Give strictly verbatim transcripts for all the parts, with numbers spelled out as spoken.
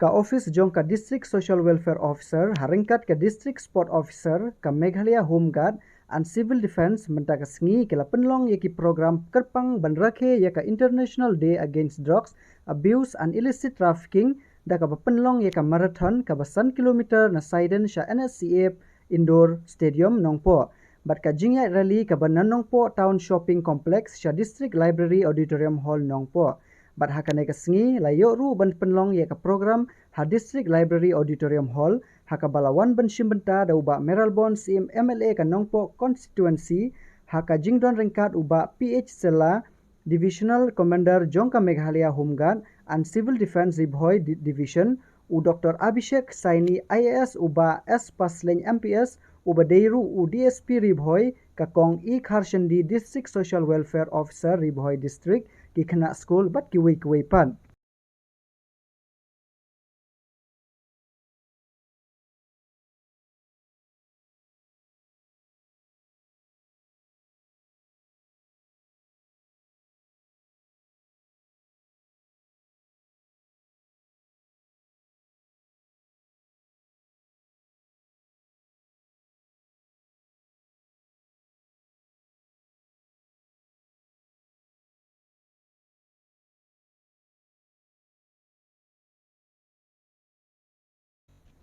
Ka office jong ka District Social Welfare Officer, ha ryngkat ka District Sport Officer, ka Meghalaya Home Guard and Civil Defence mynta ka sngi ki la pynlong ïa ki program kyrpang ban rakhe ïa ka International Day Against Drugs Abuse and Illicit Trafficking da kaba pynlong ïa ka marathon kaba san kilometer na Saiden sha N S C F Indoor Stadium Nongpoh. Bad ka jingïaid rally kaba na Nongpoh Town Shopping Complex sha District Library Auditorium Hall Nongpoh. Bad ha kane ka sngi la ïoh ruh ban pynlong ïa ka program ha District Library Auditorium Hall ha kaba la wan ban shim bynta da u Bah Mayralborn Syiem M L A ka Nongpoh Constituency ha ka jingdon ryngkat u Bah P H Sylla, Divisional Commander jong ka Meghalaya Home Guard and Civil Defence Ri Bhoi Di-, Division, u Doctor Abhishek Saini I A S, u Bah S Paslein M P S, uba dei ruh u D S P Ri Bhoi, ka Kong E Kharshendi, District Social Welfare Officer Ri Bhoi District, ki khynnah skul bad kiwei kiwei pat.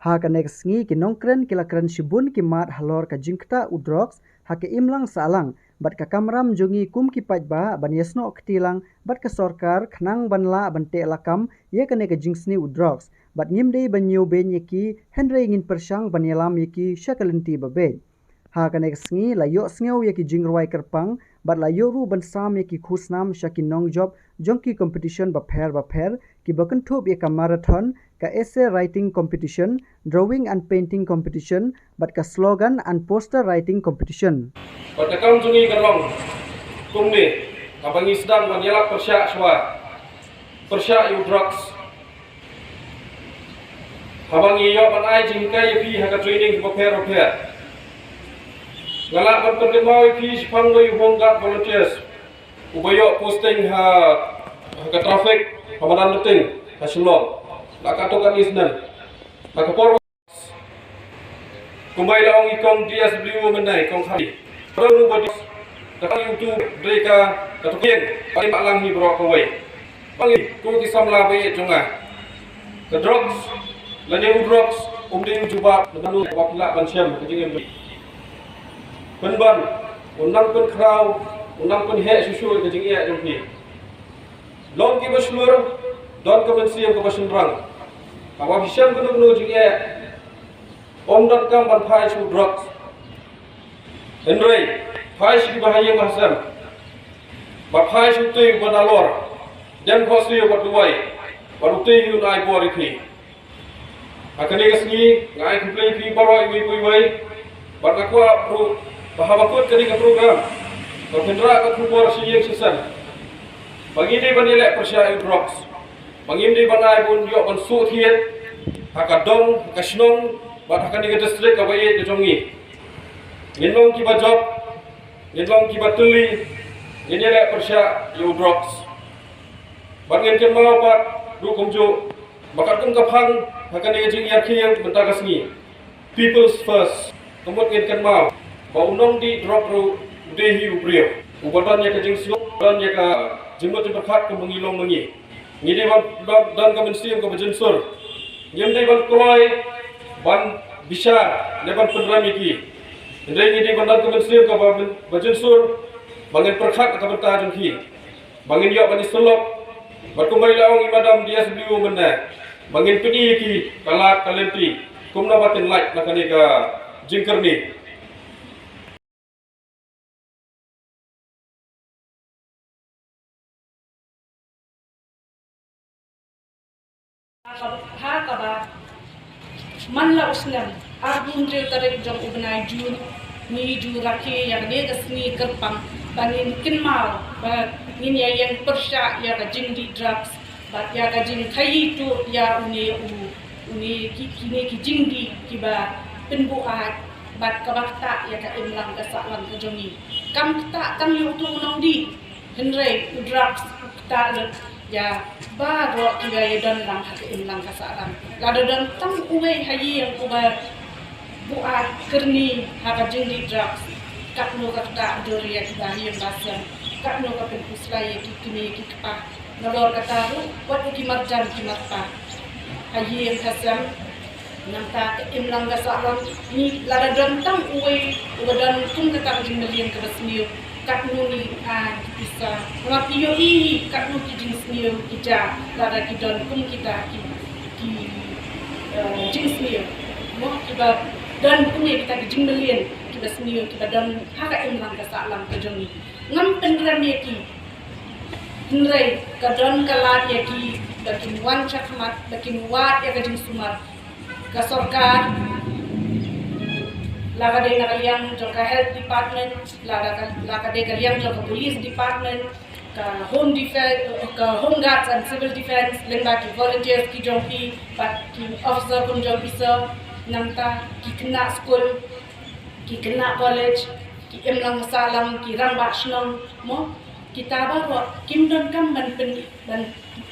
Ha kane ka sngi ki nongkren ki la kren shibun ki mat halor ka jingktah u drugs ha ka imlang sahlang, bad ka kamram jong ngi kum ki paidbah ban ïasnoh kti lang bad ka sorkar khnang ban lah ban teh lakam ïa kane ka jingsniew u drugs, bad ngim dei ban ñiew beiñ ïa ki, hynrei ngin pyrshang ban ïalam ïa ki sha ka lynti ba beit. Ha kane ka sngi la ïoh sngew ïa ki jingrwai kyrpang bad la ïoh ruh ban sam ïa ki khusnam sha ki nongjop jong ki competition bapher bapher kiba kynthup ïa ka marathon, ka essay writing competition, drawing and painting competition bad ka slogan and poster writing competition. Bad ka kam jong ngi ka long kumne, kaba ngi sdang ban ïalap pyrshah shuwa, pyrshah ïa u drugs. Haba ngi ïoh ban ai jinghikai ïa phi ha ka training bapher bapher, nga lah ban pynkynmaw ïa phi shaphang uwei u Home Guard volunteers uba ïoh posting ha, ha ka traffic ha Madan Luting ha Shillong. La katto katne snem. Ha ka por Kumba i la ong i kong D S W mynne, kong Khari. Ka dei ka, ka dei ka, ka tukieng, ka dei ba lang hi bro kawei. Ba ngi, kum ki samla ba ïeit jong nga. Ka drugs, lane u drugs, um dei u jubab, lane u ba phi lah ban shem, ka jingim. Pynban, un nang pynkhraw, un nang pynheh shuh shuh ka jingeh jong phi. Long kiba shlur, don ka mynsiem kaba shynrang. Haba phi shem kano kano jingeh, ym donkam ban phai sha u drugs. Hynrei, phai sha kiba ha ïing ha sem. Ba phai sha utei uba nalor. Dem khohsiew bad duwai. Bad utei un ai bor ïa phi. Ha kane ka sngi, nga ai khublei ïa phi baroh iwei pa iwei. Bad nga kwah ruh, ba haba kut kane ka program, ba phin rah ka khubor sha ïing sha sem. Ba ngi dei ban ïaleh pyrshah ïa u drugs. Ba ngim dei ban ai ban ïoh ban shu thied ha ka dong, ha ka shnong, bad ha kane ka district kaba ïeit ka jong ngi. Ngin long kiba jop, ngin long kiba tylli, ngin ïaleh pyrshah ïa u drugs. Bad ngin kynmaw pat ruh kumjuh, ba katkum ka phang ha kane ka jingïarkhie mynta ka sngi. People's first. Ka mut ngin kynmaw ba u nongdih drug ruh u dei hi u briew uba don ïa ka jingsngew, don ïa ka jingmut jingpyrkhat kumba ngi long ma ngi. Ngi dei ban don, don ka mynsiem kaba jynsur. Ngim dei ban kloi ban bishar ne ban pynrem ïa ki. Hynrei ngi dei ban don ka mynsiem kaba, ba jynsur, ba ngin pyrkhat ka bynta jong ki. Ba ngin ïoh ban ïasyllok bad kumba i la ong i madam D S W mynne, ba ngin pyni ïa ki ka lad ka lynti kumno ba kin lait na kane ka jingkyrni. Ha kaba man la u snem arphew hynriew tarik jong u bnai Jun, ngi ju rakhe ïa kane ka sngi kyrpang ba ngin kynmaw ba ngin ïa ïeng pyrshah ïa ka jingdih drugs bad ïa ka jingkhaii tuh ïa une u, une ki, kine ki jingdih kiba pynbuaid bad kaba ktah ïa ka imlang ka sahlang ka jong ngi. Kam ktah tang ïa uto u nongdih, hynrei u drugs u ktah lut Ïa baroh kiba ïadon lang ha ka imlang ka sahlang. Lada don tang uwei ha ïing uba buaid kyrni ha ka jingdih drugs, katno ka ktah dur ïa kiba ha ïing ba sem, katno ka pynphuslai ïa ki kmie ki kpa. Nalor kata ruh wat ïa ki marjan ki marpa ha ïing ha sem. Nangta ka imlang ka sahlang, ngi lada don tang uwei uba don kum kata ka jingmlien kaba sniew, katno ngi ai ki pisa. Namar phi ïohi hi katno ki jingsniew ki jia lada ki don kum kita ki, ki, eh, jingsniew. Mo, kiba don kum ïa kita ki jingmlien kiba sniew kiba don ha ka imlang ka sahlang ka jong ngi. Ngam pynrem ïa ki. Hynrei ka don ka lad ïa ki ba kin wan shakhmat, ba kin wad ïa ka jingsumar. Ka sorkar, la ka dei na ka liang jong ka health department, la ka, la ka dei ka liang jong ka police department, ka home defense, ka home guards and civil defense, lyngba ki volunteers ki jong phi, bad ki officer kum jong phi sir, nangta ki khynnah skul, ki khynnah college, ki imlang sahlang, ki rangbah shnong, mo, kita baroh kim donkam ban pyn, ban,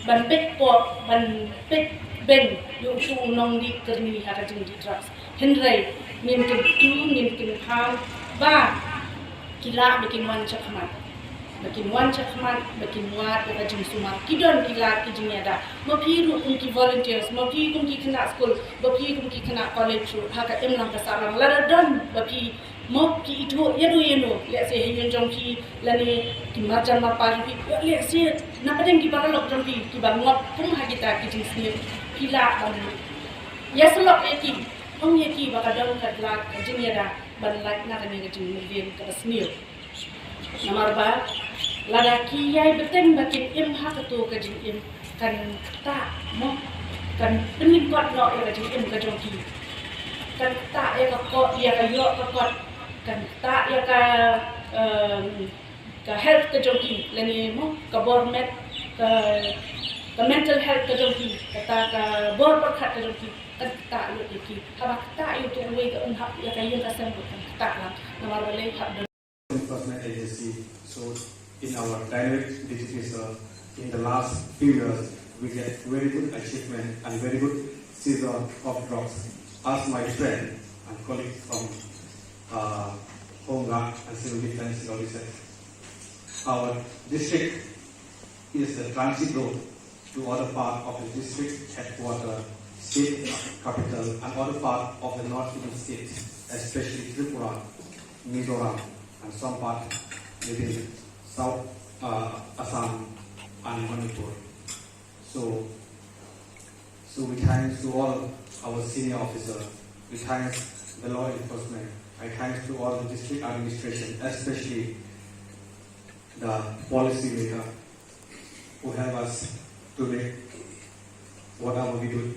ban peit pop, ban peit beiñ ïa uto u nongdih kyrni ha ka jingdih drugs. Hynrei ngin kyntu, ngin kynpham ba ki lah ba kin wan shakhmat, ba kin wan shakhmat, ba kin wad ïa ka jingsumar. Ki don ki lad ki jingïada. Ma phi ruh kum ki volunteers, ma phi kum ki khynnah skul, ma phi kum ki khynnah college ruh ha ka imlang ka sahlang, lada don ba phi, mo, ki ithuh ïano ïano, lehse ha ïing jong phi lane ki marjan marpa jong phi, lehse na pdeng ki paralok jong phi kiba ngop kum ha kita ki jingsniew, phi lah ban ïasyllok ïa ki, ong ïa ki ba ka don ka lad ka jingïada ban lait na kane ka jingmlien kaba sniew. Namar ba lada ki ïai bteng ba kin im ha kato ka jingim, kan ktah, mo, kan pynlyngkot noh ïa ka jingim ka jong ki. Kan ktah ïa ka kot, ïa ka ïoh ka kot, kan ktah ïa ka, em, ka health ka jong ki, lane, mo, ka bor met, ka, ka mental health ka jong ki, kata ka bor pyrkhat ka jong ki, kan ktah lut ïa ki. Haba ktah ïa uto uwei, ka um hap ïa ka ïing ka sem ruh kan ktah lang. Namar balei? Hap don Enforcement Agency. So, in our dynamic digital, in the last few years, we get very good achievement and very good seizure of drugs. As my friend and colleague from, uh, Home Guard and Civil Defense Services, our district is the transit road to other part of the district headquarter, state capital, and other part of the northeastern states, especially Tripura, Mizoram, and some part within South, uh, Assam and Manipur. So, so we thanks to all our senior officer, we thanks the law enforcement, I thanks to all the district administration, especially the policy maker who help us to make whatever we do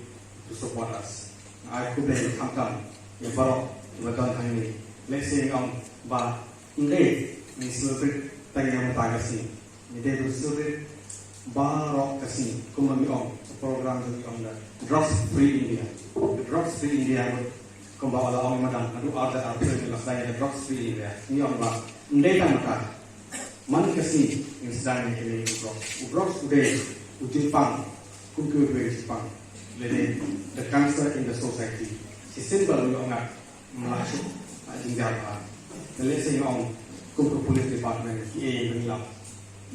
to support us. Ai khublei khamtam ïa baroh kiba don hangne. Lehse ngi ong ba ym dei ngi celebrate tang ïa kata ka sngi. Ngi dei ban celebrate baroh ka sngi, kumba ngi ong, ka program jong ngi ong The Drugs Free India. The Drugs Free India, kumba la ong i madam, naduh ar hajar arphew ngi la sdang ïa ka Drugs Free India. Ngi ong ba ym dei tang mynta, man ka sngi ngin sdang ïa kane u drugs. U drugs u dei u jingpang, kum kiwei kiwei jingpang, lane the cancer in the society. Shisien ba ngi ong nga, ym lah shuh, ah, jingjar bha. Te lehse ngi ong kum ka police department, kiei ba ngi lap,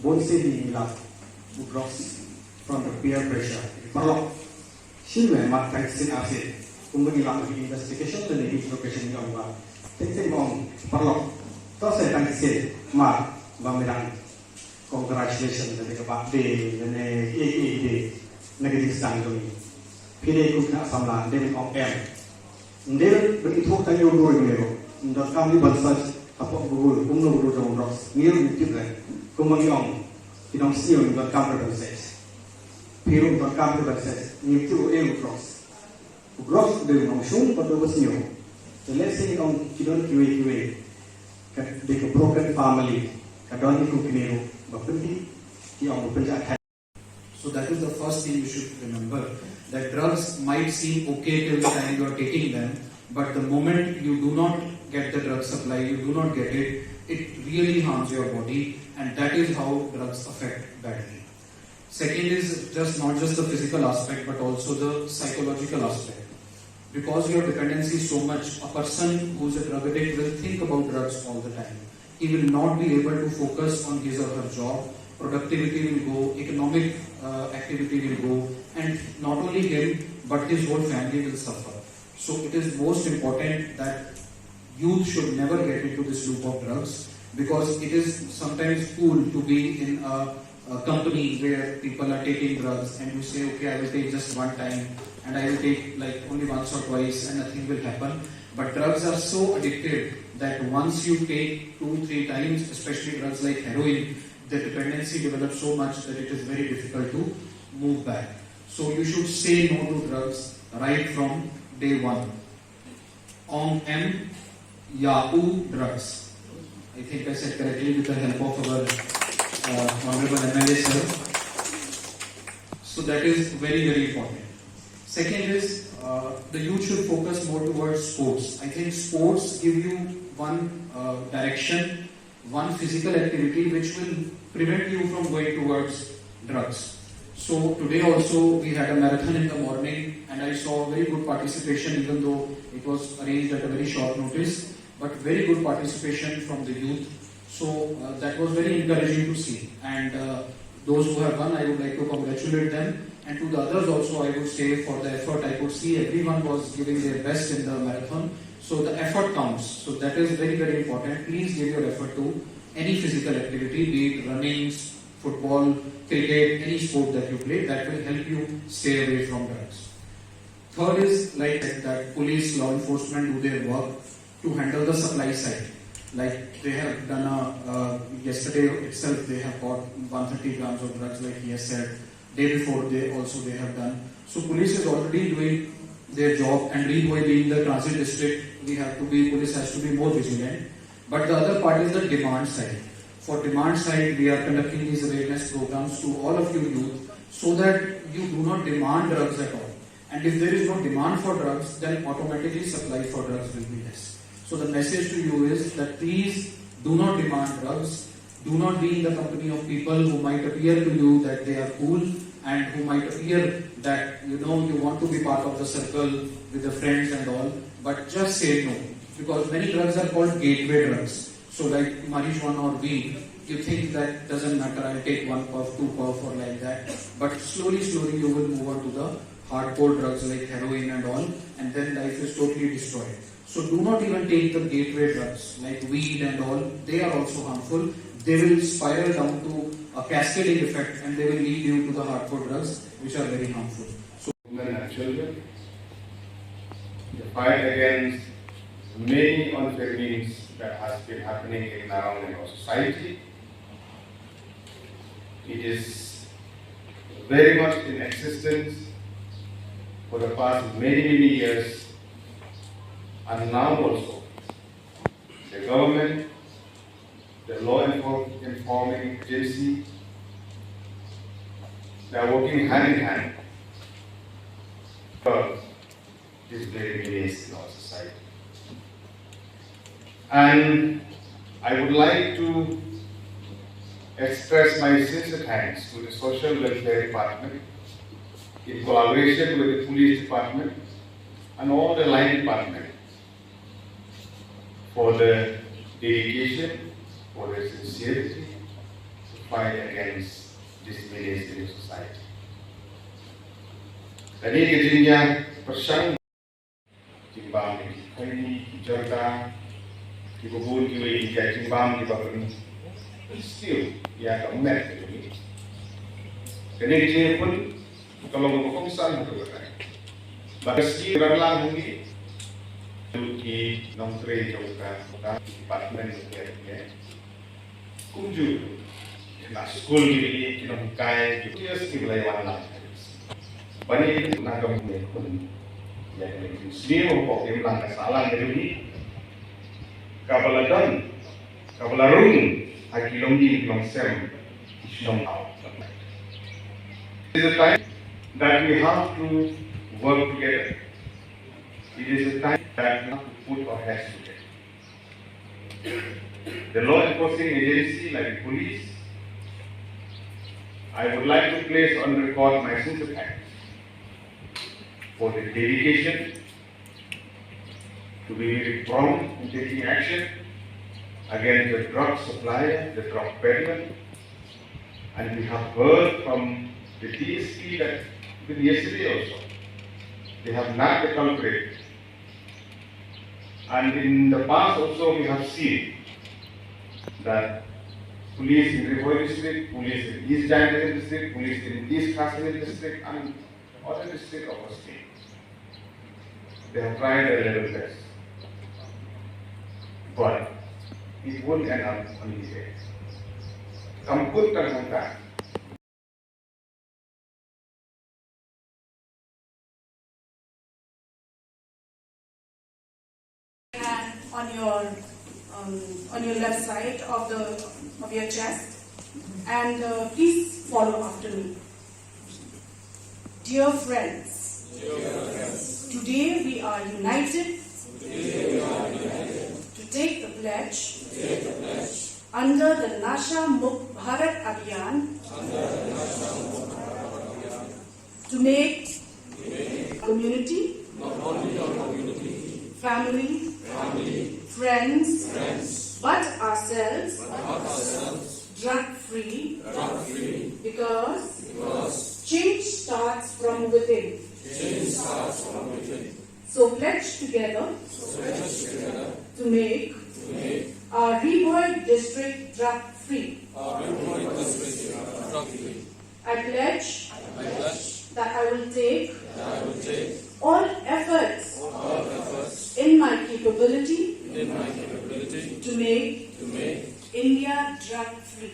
bun sien ngi lap u drugs from the peer pressure. Paralok, shim me mat tang sien ar sien. Kumba ngi lap ha ki investigation lane interrogation ngi ong ba, teng teng ba ong paralok, to se tang sien mat ba me dang congratulation lane ka birthday lane kiei kiei de na ka jingsdang jong ngi. Phi dei kum khynnah samla, dei ban ong em. Ym dei ban ithuh tang ïa u briew ruh. Ym donkam ngi ban search hapoh Google kumno u briew jong u drugs. Ngi ruh ngim tip re. Kumba ngi ong, ki nongsniew ym donkam re ban search. Phi ruh ym donkam re ban search. Ngim tip ruh ei u drugs. U drugs u dei u nongshun bad u ba sniew. Te lehse ngi ong ki don kiwei kiwei, ka dei ka broken family, ka don ki kmie ruh ba pyndih, ki ong ba pynjah thait. So that is the first thing you should remember, that drugs might seem okay till the time you are taking them, but the moment you do not get the drug supply, you do not get it, it really harms your body, and that is how drugs affect badly. Second is just not just the physical aspect but also the psychological aspect. Because your dependency is so much, a person who's a drug addict will think about drugs all the time. He will not be able to focus on his or her job. Productivity will go, economic uh, activity will go, and not only him but his whole family will suffer. So it is most important that youth should never get into this loop of drugs, because it is sometimes cool to be in a, a company where people are taking drugs and you say, "Okay, I will take just one time and I will take, like, only once or twice and nothing will happen." But drugs are so addictive that once you take two, three times, especially drugs like heroin, the dependency develops so much that it is very difficult to move back. So you should say no to drugs right from day one. Ong em ya u drugs. I think I said correctly with the help of our uh, Honorable M L A sir. So that is very, very important. Second is uh, the youth should focus more towards sports. I think sports give you one uh, direction, one physical activity which will prevent you from going towards drugs. So today also we had a marathon in the morning and I saw very good participation, even though it was arranged at a very short notice, but very good participation from the youth. So uh, that was very encouraging to see. And uh, those who have won, I would like to congratulate them. And to the others also, I would say for the effort, I could see everyone was giving their best in the marathon. So the effort counts. So that is very, very important. Please give your effort to any physical activity, be it running, football, cricket, any sport that you play, that will help you stay away from drugs. Third is like that police, law enforcement do their work to handle the supply side. Like they have done a, uh, yesterday itself, they have caught one thirty grams of drugs, like he has said. Day before, they also they have done. So police is already doing their job, and Ri Bhoi being the transit district, we have to be, police has to be more vigilant. But the other part is the demand side. For demand side, we are conducting these awareness programs to all of you youth so that you do not demand drugs at all. And if there is no demand for drugs, then automatically supply for drugs will be less. So the message to you is that please do not demand drugs. Do not be in the company of people who might appear to you that they are cool and who might appear that, you know, you want to be part of the circle with the friends and all, but just say no, because many drugs are called gateway drugs. So like marijuana or weed, you think that doesn't matter, I'll take one puff, two puff or like that. But slowly, slowly you will move on to the hardcore drugs like heroin and all, and then life is totally destroyed. So do not even take the gateway drugs like weed and all. They are also harmful. They will spiral down to a cascading effect and they will lead you to the hardcore drugs, which are very harmful. So women and children, the fight against many unfair means that has been happening in and around in our society. It is very much in existence for the past many, many years, and now also the government, the law enfor- enforcing agency, they are working hand in hand for this very menace in our society. And I would like to express my sincere thanks to the Social Welfare Department in collaboration with the Police Department and all the line department for the dedication, for the sincerity to fight against this menace in society. Kane ka jingïapyrshang jingbam ïa ki khaini, ki jyrda, kiba bun kiwei ki jait jingbam kiba pynskiew ïa ka met ka jong ngi. Kane ka jingïakhun ka long kaba kongsan ha kaba kai. Bad ka sngi ban lang ha ngi, ki nongtrei jong ka, ka department ka, ka, kumjuh na skul ki, ki nonghikai, ki teachers kiba la wan lang. Ba ngi na ka mat ne khun ïa ka lynti sniew ba pok im lang ka sahlang ka jong ngi. Kaba la don, kaba la rung ha ki longding ki longsem ki shnong haw. It is a time that we have to work together. It is a time that we have to put our heads together. The law enforcing agency like the police I would like to place on record my sincere thanks for the dedication to be very prompt in taking action against the drug supplier, the drug peddler. And we have heard from the D S P that even yesterday also, they have nabbed the culprit. And in the past also, we have seen that police in Ri Bhoi district, police in East Jaintia district, police in East Khasi district, and other district of the state, they have tried their level best. But it won't end up only there. Kam kut tang hangta. And on your, um, on your left side of the, of your chest, and, uh, please follow after me. Dear friends, today we are united to take the pledge under the Nasha Mukt Bharat Abhiyan to make community, family, friends, but ourselves drug free because change starts from within. So pledge together to make our Ri Bhoi district drug free. I pledge that I will take all efforts in my capability to make India drug free.